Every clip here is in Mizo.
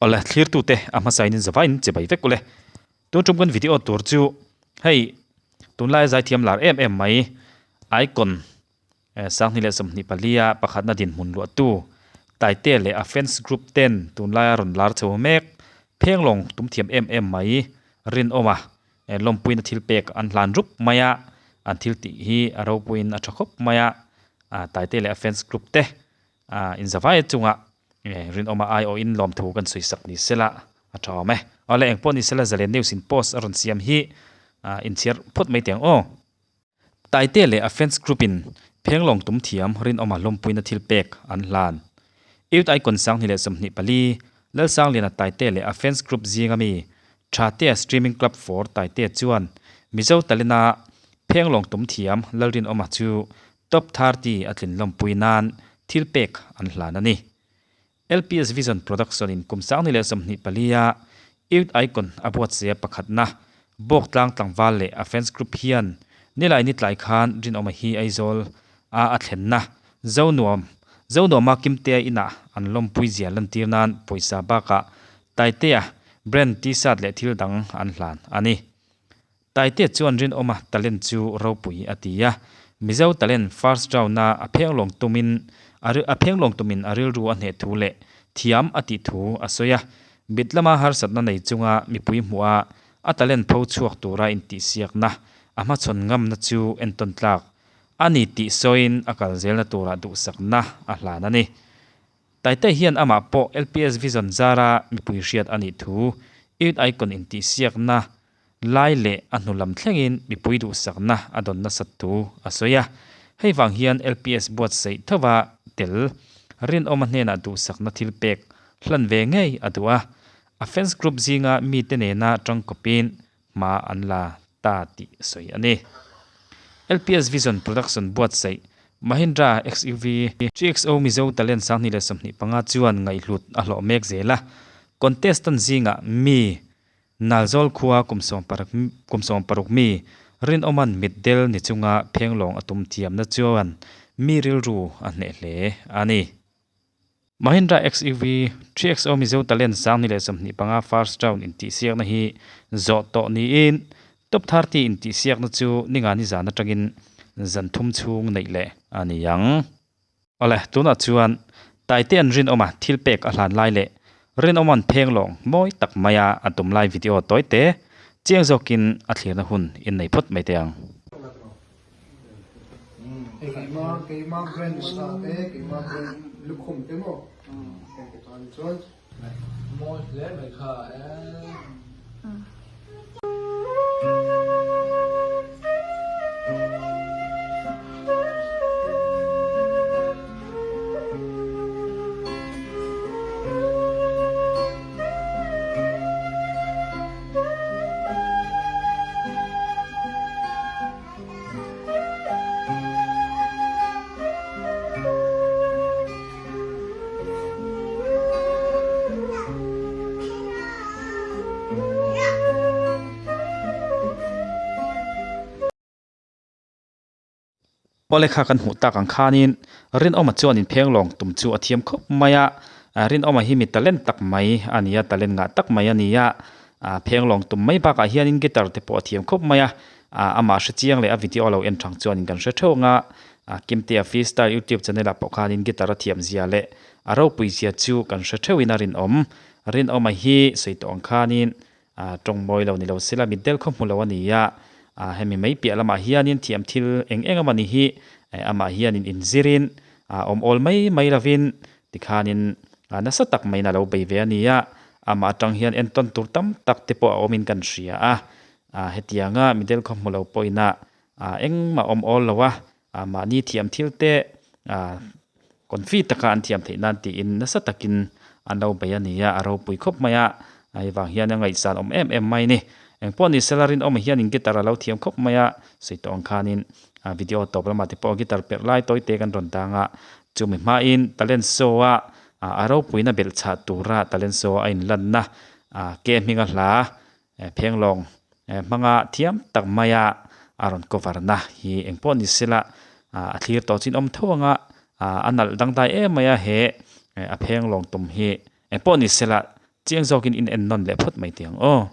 Awle thlirtute a hmasain in zavaiin che bai vek ule. Tun tum kan video tur chu hei tunlaia zaithiam lar em em mai icon Sanghnih leh 24 a pakhatna dinhmun luahtu Taite leh a fans group ten tunlaia rawn lar chho mek phenglawng tum thiam em em mai rinawma lawmpuina thil pek an hlan rup mai a, an thil tih hi a ropuiin a tha khawp mai a, Taite leh a fans group te inzavai chunga Rinawma aiawhin lawmthu kan sawi sak ni sela a tha awm e. Awle engpawh ni sela Zalen News in post a rawn siam hi inchhiar phawt mai teh ang aw. Taite leh a fans group in Phenglawng tum thiam Rinawma lawmpuina thil pek an hlan. Youth Icon 2024 Lalsangliana Taite leh a fans group zinga mi Thatea Streaming Club for Taite chuan Mizo talent a Phenglawng tum thiam Lalrinawma chu Top 30 a tlin lawmpui nan thil pek an hlan a ni. LPS Vision Production in kum 2024 a Youth Icon a buatsaia pakhatna Bawktlang tlangval leh a fans group hian nilai ni tlai khan Rinawma hi Aizawl a a thlenna Zonuam Zonuama Kimtea inah an lawmpui zia lantir nan pawisa bakah Taitea brand t-shirt leh thil dang an hlan a ni. Taitea chuan Rinawma talent chu ropui a ti a, Mizo talent first round-a a phenglawng tumin a phenglawng tumin a rilru a hneh thu leh thiam a tih thu a sawi a. Mit lama harsatna nei chunga mipui hmuh a, a talent pho chhuak tura intihsiakna a hmachhawn ngamna chu entawn tlak a ni tih sawiin a kal zelna turah duhsakna a hlan a ni. Taitai hian amah pawh LPS Vision zara mipui hriat a nih thu Youth Icon intihsiakna lai leh a hnu lam thlengin mipui duhsakna a dawn nasat thu a sawi a. Hei vang hian LPS buatsaih thova tel Rinawma hnenah duhsakna thil pek hlan ve ngei a duh a, a fans group zinga mite nena tangkawpin hma an la ta tih sawi a ni. LPS Vision Production buatsaih Mahindra XUV 3XO Mizo Talent 2025 chuan ngaihhlut a hlawh mek zel a, contestant zingah mi Nalzawl khua kum 16 mi Rinawman mitdel ni chunga phenglawng a tum thiamna chuan mi rilru a hneh hle a ni. Mahindra XUV 3XO Mizo Talent 2025 First Round intihsiakna hi zawh tawh niin Top 30 intihsiakna chu ningani zan atangin zan thum chhung neih leh a ni ang. Awle, tunah chuan Taite an Rinawma thil pek a hlan lai leh Rinawma'n phenglawng mawi tak maia a tum lai video tawi te chiang zawkin a thlirna hun in nei phawt mai teh ang. Awle kha kan hmuh tak ang khanin Rinawma chuan inphenglawng tum chu a thiam khawp mai a, Rinawma hi mi talent tak mai a ni a, talent ngah tak mai a ni a, phenglawng tum mai bakah hianin guitar te pawh a thiam khawp mai a, amah hre chiang leh a video lo en thang chuanin kan hre theuh ang a, Kimtea Freestyle YouTube channel ah pawh khanin guitar a thiam zia leh a ropui zia chu kan hre theuhin a rinawm. Rinawma hi sawi tawh ang khanin tawng mawi lo ni lo sela mitdel khaw hmu lo a ni a, hemi mai piah lamah hianin thiam thil eng eng emaw ni hi amah hianin inzirin awm awl mai mai lovin tikhanin nasa tak maiin a lo bei ve a ni a, amah atang hian entawn tur tam tak te pawh a awmin kan hria a, hetianga mitdel khaw hmu lo pawhin a engmah awm awl lo a, mahni thiam thil te confi taka an thiam theih nan tiin nasa takin an lo bei a ni a, a ropui khawp mai a, hei vang hian a ngaihsan awm em em mai a ni. Engpawh ni sela rinawm hianin guitar a lo thiam khawp mai a, sawi tawh ang khanin video tawp lamah te pawh guitar perh lai tawi te kan rawn dang a, chumi hmain talent show a a ropuina belh chhah tura talent show a inlanna ke hminga hla Phenglawng hmanga thiam tak maia a rawn cover na hi engpawh ni sela a thlir tawh chin awm tho anga a nalh dangdai em mai a he a phenglawng tum hi engpawh ni sela Chiang zawkin in en nawn leh phawt mai teh ang aw.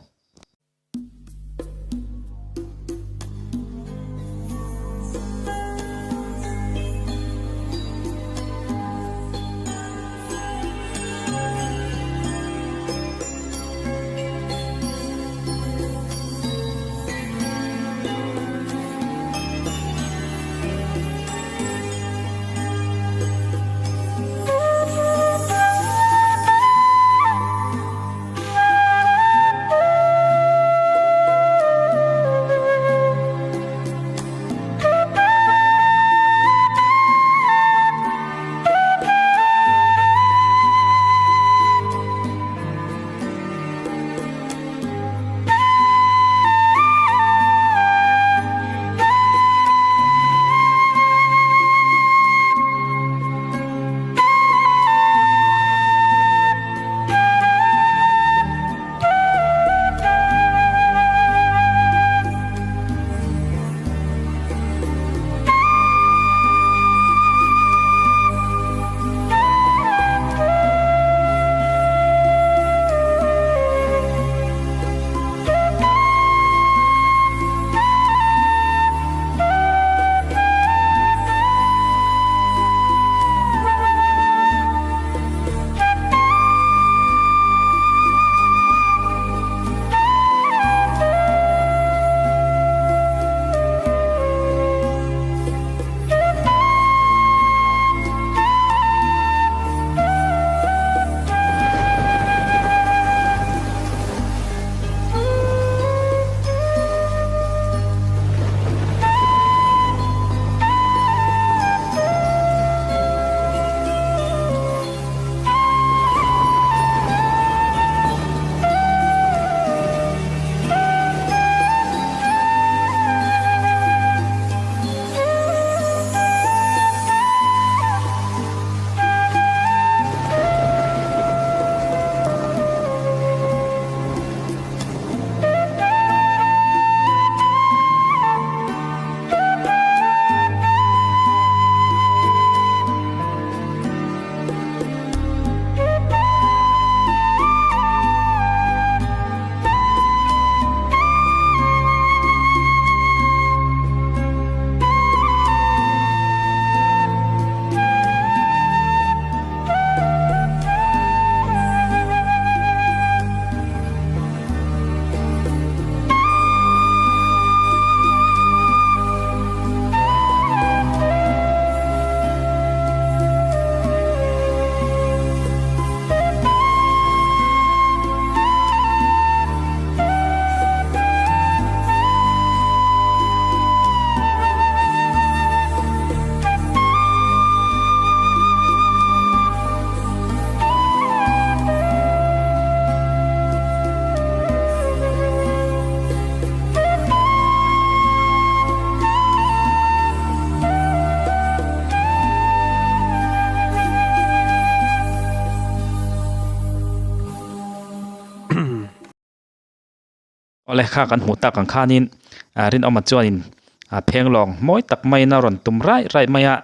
Awle kha kan hmuh tak ang khanin Rinawma chuanin phenglawng mawi tak maiin a rawn tum raih raih mai a,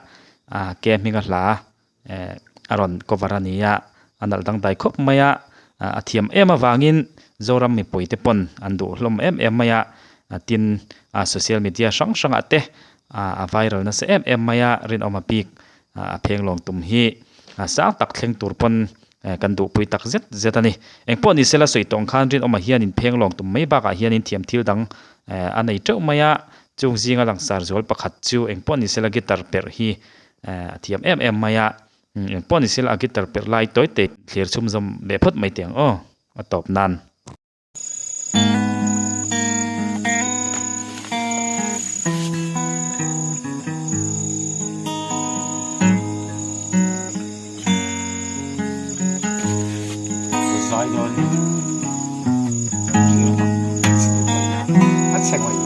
ke hminga hla a rawn cover a ni a, a nalh dangdai khawp mai a, a thiam em avangin Zoram mipui te pawn an duh hlawm em em mai a, tin social media hrang hrangah te a viral nasa em em mai a, Rinawma bik a phenglawng tum hi sang tak thleng tur pawn kan duhpui tak zet zet a ni. Engpawh ni sela sawi tawng khan Rinawma hianin phenglawng tum mai bakah hianin thiam thil dang a nei teuh mai a, chung zinga langsar zual pakhat chu engpawh ni sela guitar perh hi a thiam em em mai a, engpawh ni sela a guitar perh lai tawi te thlir chhum zawm leh phawt mai teh ang aw a tawp nan. Zai dawn a chhe ngawih.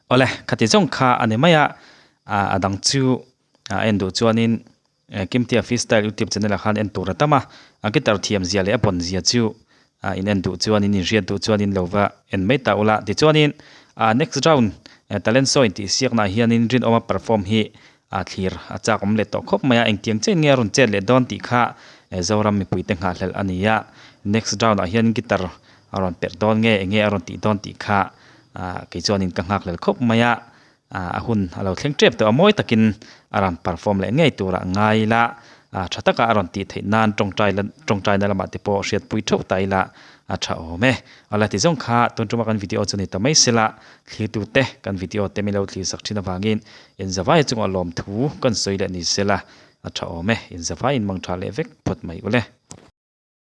Awle, khati zawng kha a ni mai a, a dang chu a en duh chuanin Kimtea Freestyle YouTube channel ah khan en tur a tam a, a guitar thiam zia leh a pawn zia chu in en duh chuanin in hriat duh chuanin lo va en mai ta ula. Tichuanin next round talent show intih siaknaah hianin rinawma perform hi a thlir a chak awm leh tawh khawp mai a, engtiang chiah in nge a rawn chet leh dawn tih kha Zoram mipuite nghahhlelh a ni a, next round ah hian guitar a rawn perh dawn nge enge a rawn tih dawn tih kha kei chuanin ka nghakhlel khawp mai a, a hun a lo thleng tep tawh a mawi takin a rawn perform leh ngei turah ngai ila tha taka a rawn tih theih nan tawngtai tawngtai na lamah te pawh hriatpui theuh ta ila a tha awm e. Awle ti zawng kha tun tuma kan video chu ni ta mai sela thlir te kan video te min lo thlir sak thin avangin inzavai chungah lawmthu kan sawi leh ni sela a tha awm e. Inzavai in mang tha leh vek phawt mai ule.